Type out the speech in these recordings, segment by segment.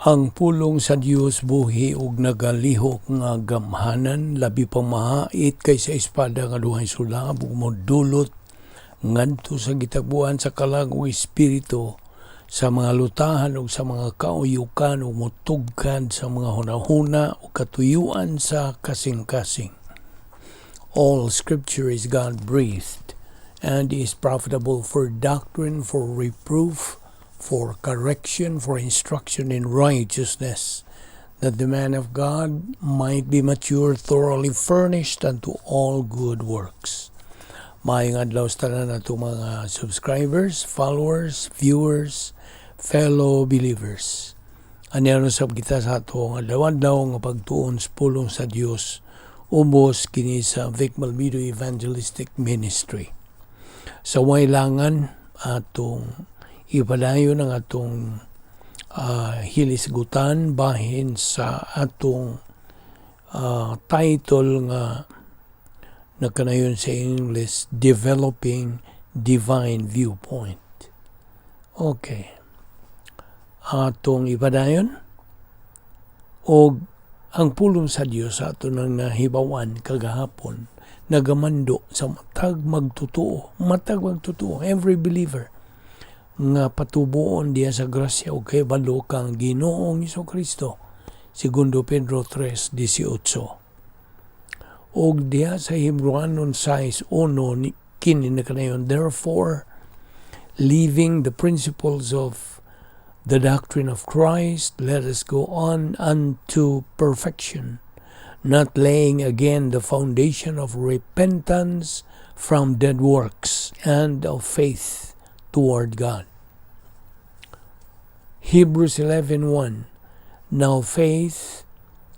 Ang pulong sa Dios buhi ug nagalihok nga gamhanan, labi pa mahait kaysa espada nga duhay sulab, ug modulot ngadto sa gitagbuan sa kalag ug espiritu, sa mga lutahan ug sa mga kauyukan, ug motugkad sa mga hunahuna ug katuyuan sa kasing-kasing. All scripture is God-breathed and is profitable for doctrine, for reproof, for correction, for instruction in righteousness, that the man of God might be mature, thoroughly furnished unto all good works. Maayong adlaw sa tanan nato mga subscribers, followers, viewers, fellow believers. Ania sab kita sa atong adlaw-adlaw nga pagtuon sa pulong sa Dios, ubos kini sa Vic Malvido Evangelistic Ministry. Sa waylangan, atong ipadayon ang atong hilisgutan bahin sa atong title nga nakanayon sa English, Developing Divine Viewpoint. Okay. Atong ipadayon og ang pulong sa Dios, ato nang nahibawan kagahapon, nagamando sa matag magtotoo, matag magtotoo, every believer, nga patubuon diya sa grasya ug kahibalo kang Ginoong Kristo, Segundo Pedro 3:18. Ug diha sa Hebrewanon 6:1 kini nakanayon, "Therefore, leaving the principles of the doctrine of Christ, let us go on unto perfection, not laying again the foundation of repentance from dead works and of faith toward God." Hebrews 11:1. "Now faith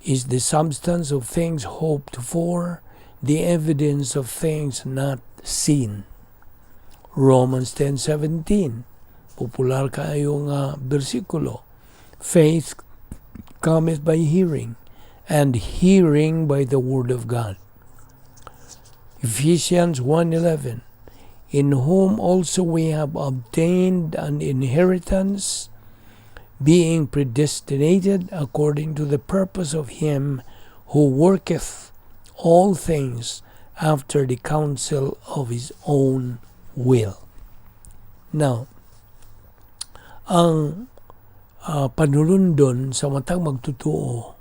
is the substance of things hoped for, the evidence of things not seen." Romans 10:17. Popular kaayo nga bersikulo. "Faith cometh by hearing, and hearing by the word of God." Ephesians 1:11. "In whom also we have obtained an inheritance, being predestinated according to the purpose of him who worketh all things after the counsel of his own will." Now, ang panulundon sa matag magtotoo,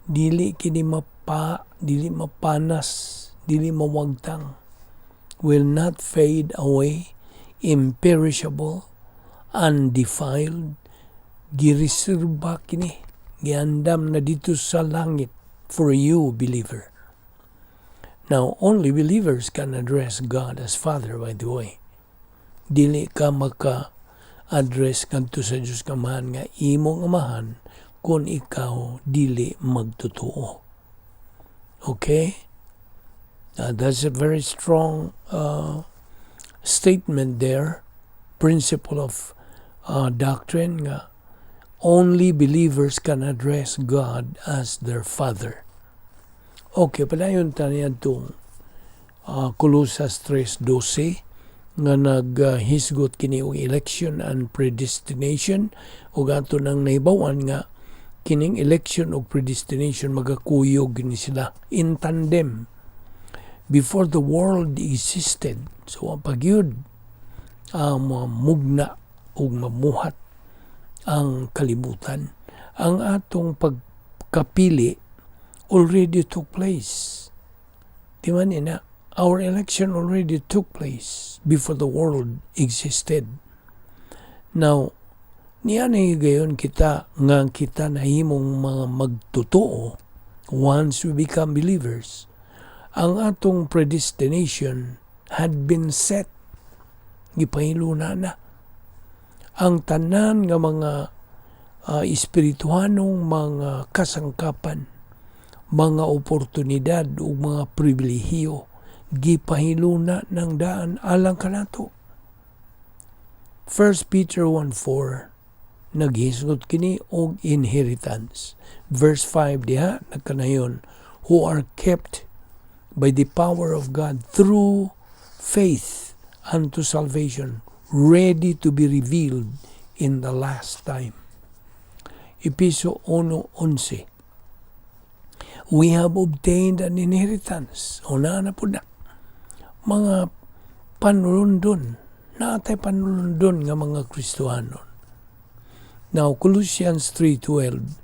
dili kini mapa dili mapanas, dili mawagtang, will not fade away, imperishable, undefiled. Gireserba kini, giandam na dito sa langit for you, believer. Now, only believers can address God as Father, by the way. Dili ka maka address ngadto sa Dios Amahan nga imong amahan kung ikaw dili magtotoo. Okay? That's a very strong statement there, principle of doctrine nga only believers can address God as their Father. Okay, padayon ta niadtong Colosas 3:12 nga naghisgot kini og election and predestination, ug ato nang nahibaw-an nga kining election ug predestination magakuyog kini sila in tandem before the world existed. So ang pagyud mugna ug mamuhat ang kalibutan, ang atong pagkapili already took place. Di man ina? Our election already took place before the world existed. Now, niya na gayon kita nga kita nahimong mga magtotoo, once we become believers, ang atong predestination had been set. Gipahiluna na. Ang tanan nga mga espirituhanong mga kasangkapan, mga oportunidad ug mga pribilehiyo gipahiluna ng daan alang kanato. 1 Peter 1:4 naghisgot kini og inheritance. Verse 5 diha nagkanayon, "Who are kept by the power of God through faith unto salvation, ready to be revealed in the last time." Epeso 1:11. We have obtained an inheritance. Una na po na. Mga panulundon. Naa tay panulundon nga mga Kristohanon. Now, Colossians 3:12,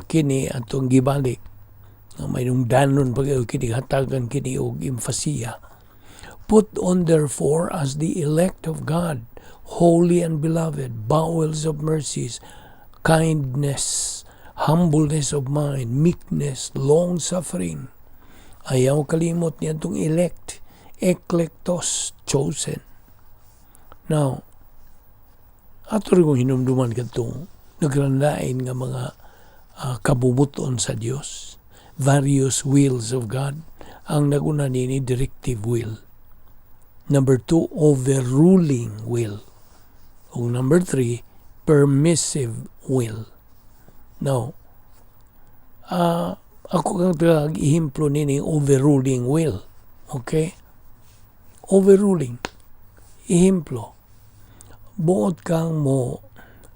kini atong gibalik nga may danon pag kini, hatagan kini og emphasia. "Put on therefore, as the elect of God, holy and beloved, bowels of mercies, kindness, humbleness of mind, meekness, long suffering." Ayaw kalimot niya itong elect, eklektos, chosen. Now, ato rin kong hinumduman katong nagranlain nga mga kabubuton sa Dios, various wills of God. Ang naguna nini, directive will. Number two, overruling will. Ug number three, permissive will. Now, ako kang tagag ehemplo nini, overruling will. Okay? Overruling. Ehemplo, buot kang mo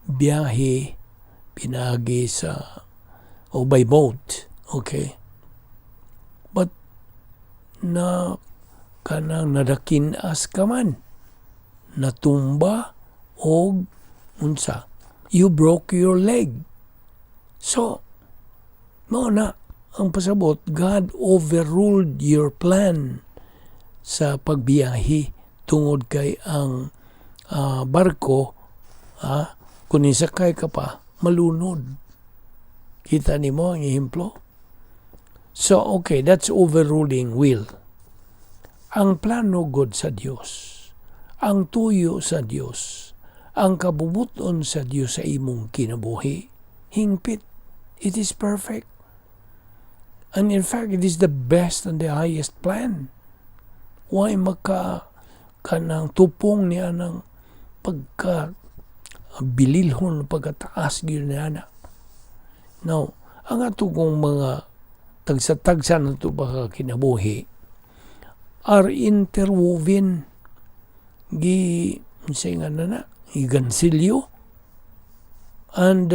biyahe pinagi sa o by boat, okay? But na kanang nadakinas ka man, natumba og unsa, you broke your leg. So, mao na ang pasabot, God overruled your plan sa pagbiyahe tungod kay ang barko, kung isakay ka pa, malunod. Kita nimo ang ehemplo? So, okay, that's overruling will. Ang plano gud sa Dios, ang tuyo sa Dios, ang kabubuton sa Dios sa imong kinabuhi, hingpit. It is perfect. And in fact, it is the best and the highest plan. Why maka kanang tupong niya ng pagka bililhon, pagkataas gyud niya na. Now, ang ato kong mga tagsa-tagsa na ito baka kinabuhi are interwoven, gi sa nga na na gigansilyo and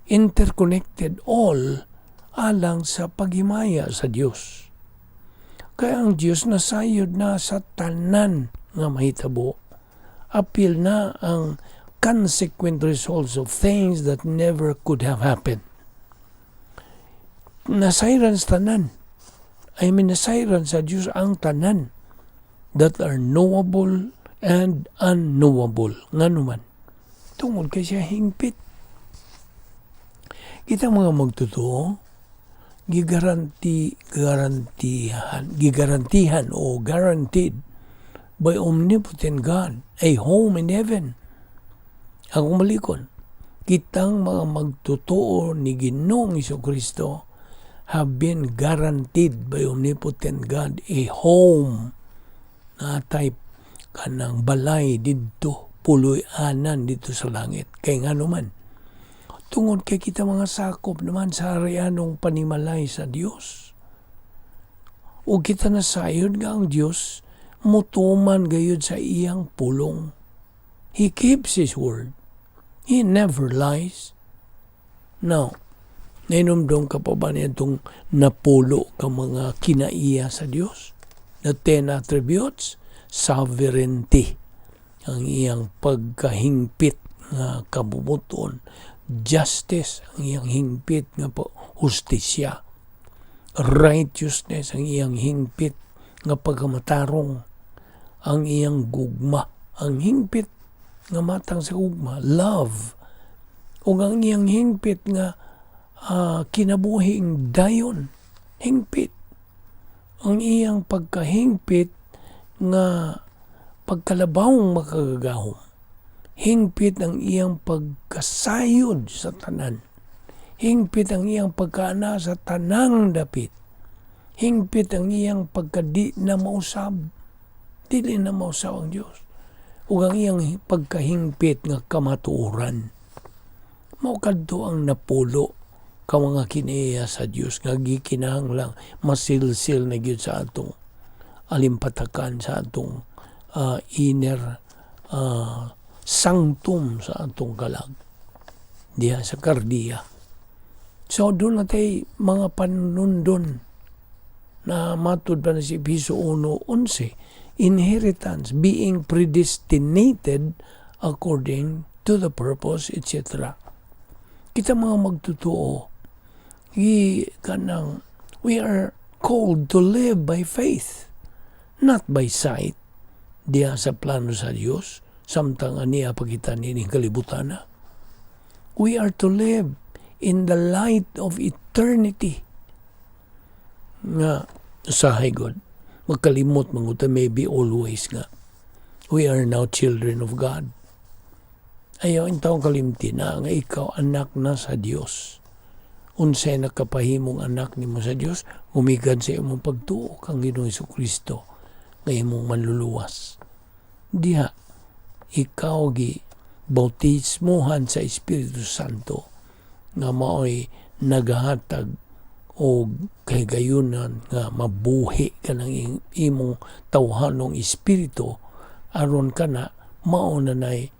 interconnected, all alang sa paghimaya sa Dios. Kaya ang Dios nasayod na sa tanan nga mahitabo. Apil na ang consequent results of things that never could have happened. Nasayran sa tanan. I mean, nasayran sa Dios ang tanan that are knowable and unknowable. Ngano man? Tungod kay siya hingpit. Kita mga magtotoo, gigaranti, garantihan, gigarantihan o guaranteed by omnipotent God a home in heaven. Akong balikon, kitang mga magtotoo ni Ginoong Kristo have been guaranteed by omnipotent God a home na type kanang balay didto, puloy-anan didto sa langit. Kay ngano man? Tungod kay kita mga sakop naman sa harianong panimalay sa Dios. O kita nasayod nga ang Dios mutuman gayud sa iyang pulong. He keeps His word. He never lies. Now, nainumdum ka pa ba niya itong napulo ka mga kinaiya sa Dios? The 10 attributes, sovereignty, ang iyang pagkahingpit nga kabumuton, justice, ang iyang hingpit nga hustisya, righteousness, ang iyang hingpit nga pagkamatarong, ang iyang gugma, ang hingpit nga matang sa gugma, love, ug ang iyang hingpit nga kinabuhing dayon, hingpit. Ang iyang pagkahingpit nga pagkalabawng makagagahom. Hingpit ang iyang pagkasayod sa tanan. Hingpit ang iyang pagkaana sa tanang dapit. Hingpit ang iyang pagkadi na mausab. Dili na mausab ang Diyos. Ug ang iyang pagkahingpit nga kamatuoran. Mao kadto ang napulo ka mga kinaiya sa Dios nga gikinahanglang masilsil na gyud sa atong alimpatakan, sa atong inner sanctum, sa atong kalag. Diha sa kardiya. So duna tay mga panunundon na matud pa na si Episo 1:11, inheritance, being predestinated according to the purpose, etc. Kita mga magtotoo, i kanang we are called to live by faith, not by sight, diha sa plano sa Dios samtang ania pa kita niining kalibutan na. We are to live in the light of eternity. Nga usahay god magkalimot manguta, maybe always nga we are now children of God. Ayaw intawong kalimti na nga ikaw anak na sa Dios. Unsay nakapahimong anak nimo sa Dios? Gumikan sa imong pagtuo kang Ginoong Kristo nga imong manluluwas. Diha ikaw gi bautismuhan sa Espiritu Santo nga maoy nagahatag og kahigayunan nga mabuhi ka ng imong tawhanong espiritu aron kana mao na nay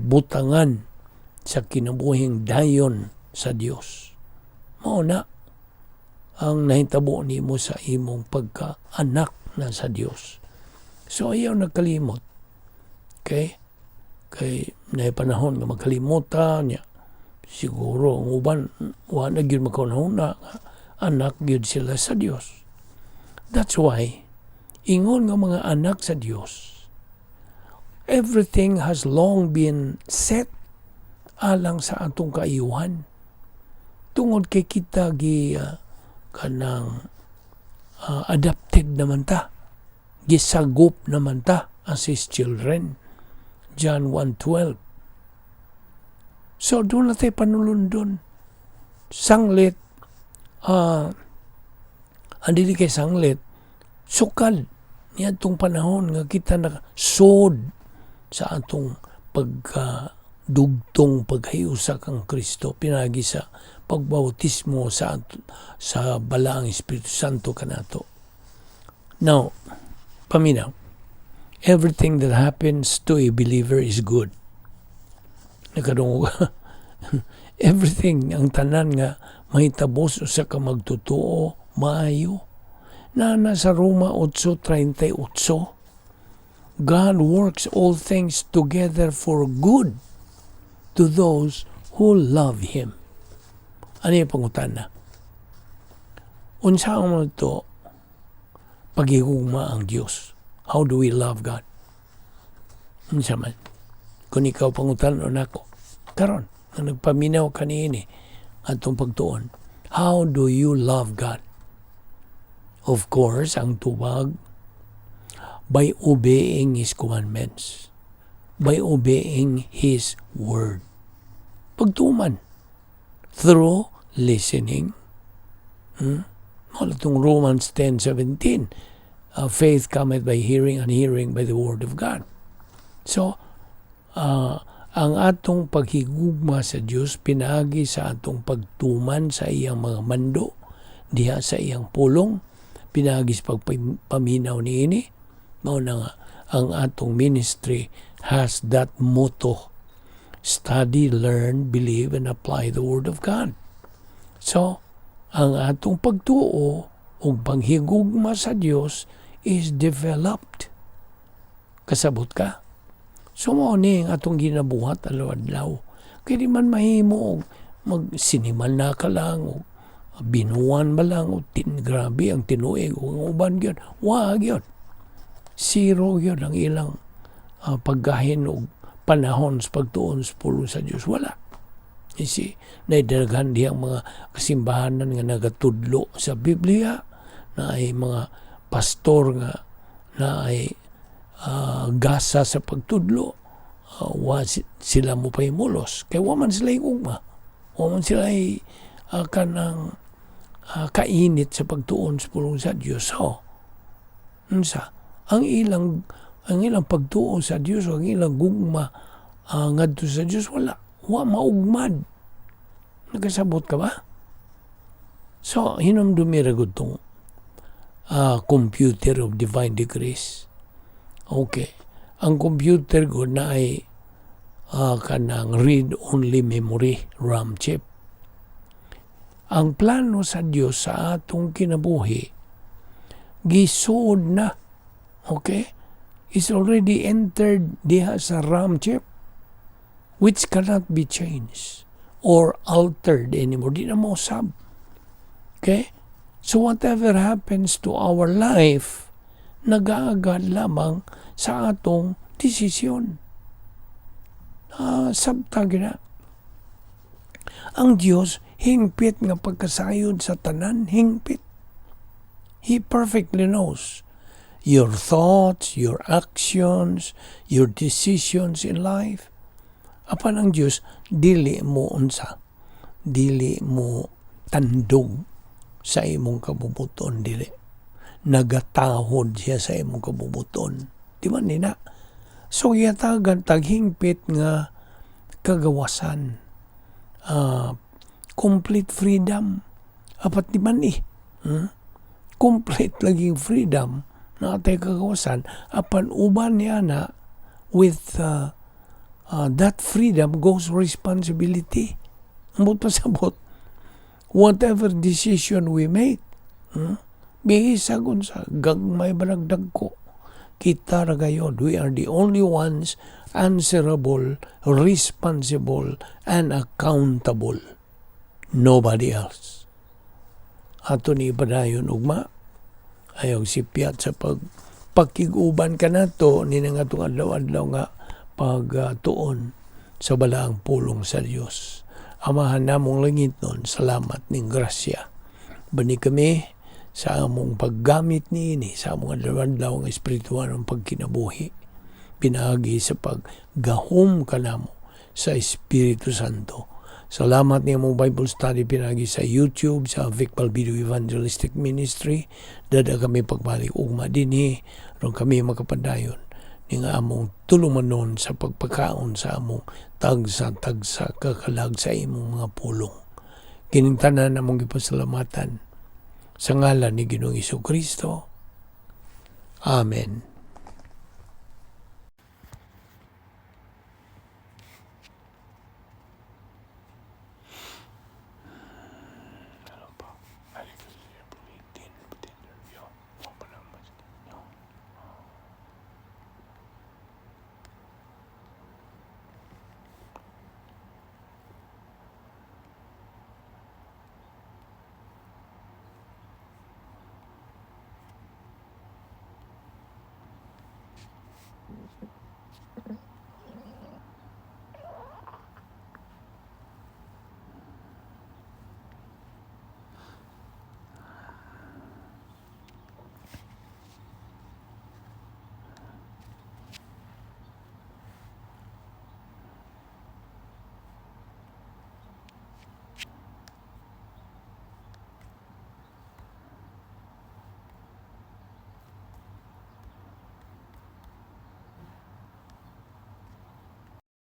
butangan sa kinabuhing dayon sa Dios. Mao na ang nahitabo nimo sa imong pagka-anak na sa Dios. So ayaw nagkalimot. Okay? Kay naay panahon nga magkalimutan niya. Siguro ang uban wa na gyud makahuna nga anak gyud sila sa Dios. That's why ingon nga mga anak sa Dios, everything has long been set alang sa atong kaayuhan. Tungod kay kita gi kanang adopted naman ta. Gisagop naman ta as his children. John 1:12. So duna tay panulundon. Sanglit, ang dili kay sanglit, sukad niadtong panahon nga kita nakasod sa atong pagka dugtong paghiusa kang Kristo pinagi sa pagbautismo sa Balaang Espiritu Santo kanato. Now, paminaw. Everything that happens to a believer is good. Nakadungog ka? Everything, ang tanan nga mahitabo sa usa ka magtotoo, maayo. Na nasa Roma 8:38, God works all things together for good to those who love Him. Ano yung pangutana? Unsa mo to paghigugma ang Dios? How do we love God? Unsa man? Kung ikaw pangutan-on nako, karon nga nagpaminaw kaniini atong pagtuon, how do you love God? Of course, ang tubag, by obeying His commandments, by obeying His word. Pagtuman, through listening. Mao itong Romans 10:17. Faith cometh by hearing and hearing by the word of God. So, ang atong paghigugma sa Dios pinaagi sa atong pagtuman sa iyang mga mando diha sa iyang pulong, pinaagi sa pagpaminaw niini. Mao na nga ang atong ministry has that motto: study, learn, believe and apply the word of God. So ang atong pagtuo ug panghigugma sa Dios is developed. Kasabot ka? So mao ni ang atong ginabuhat adlaw-adlaw. Kay di man mahimo og magsinimal na ka lang o binuan ba lang o grabe ang tinuig o ang uban gyud. Wa gyud. Zero gyud ang ilang paggahin og panahon sa pagtuon sa pulong sa Dios. Wala. You see, naidaghan dihang mga kasimbahanan nga nagatudlo sa Biblia, na ay mga pastor nga na ay gasa sa pagtudlo, wa sila mo pahimulos. Kay wa man sila ugma. Wa man sila ay kanang kainit sa pagtuon sa pulong sa Dios. So, unsa? Ang ilang pagtuo sa Dios, ang ilang gugma ngadto sa Dios, wala. Wa maugmad. Nagkasabot ka ba? So, hinumdumi ra gud tong computer of divine decrees. Okay. Ang computer ko na ay Kanang read-only memory RAM chip. Ang plano sa Dios sa atong kinabuhi gisuod na. Okay? It's already entered diha sa RAM chip which cannot be changed or altered anymore. Di na mausab. Okay? So whatever happens to our life, nagaagad lamang sa atong desisyon. Sabta gina. Ang Dios hingpit nga pagkasayod sa tanan, hingpit. He perfectly knows your thoughts, your actions, your decisions in life. Apan ang Dios dili mo unsa, dili mo tandog sa imong kabubuton, dili. Nagatahod siya sa imong kabubuton. Di ba nina? So gihatagan taghingpit nga kagawasan. Complete freedom. Apat di man eh. Complete laging freedom na atay kagawasan, apan uban niya na with that freedom goes responsibility. Ambot pasabot, whatever decision we make, bisag unsa, gagmay balagdag ko, kita ra gayod, we are the only ones answerable, responsible, and accountable. Nobody else. Ato ni ipadayon ugma, ayaw sipyat sa pagpakig-uban ka nato ni nga atong adlaw-adlaw nga pagtuon sa balaang pulong sa Dios. Amahan namong langit nun, salamat ning grasya. Bani kami sa among paggamit niini sa among adlaw-adlaw nga espiritual ang pagkinabuhi. Pinaagi sa paggahom kanamo sa Espiritu Santo. Salamat ni among Bible study pinaagi sa YouTube, sa Vic Balbido Evangelistic Ministry. Dada kami pagbalik ugma dinhi, aron kami makapadayon ni nga among tulumanon sa pagpakaon sa among tagsa-tagsa kakalag sa imong mga pulong. Kining tanan among gipasalamatan sa ngalan ni Ginoong Kristo. Amen.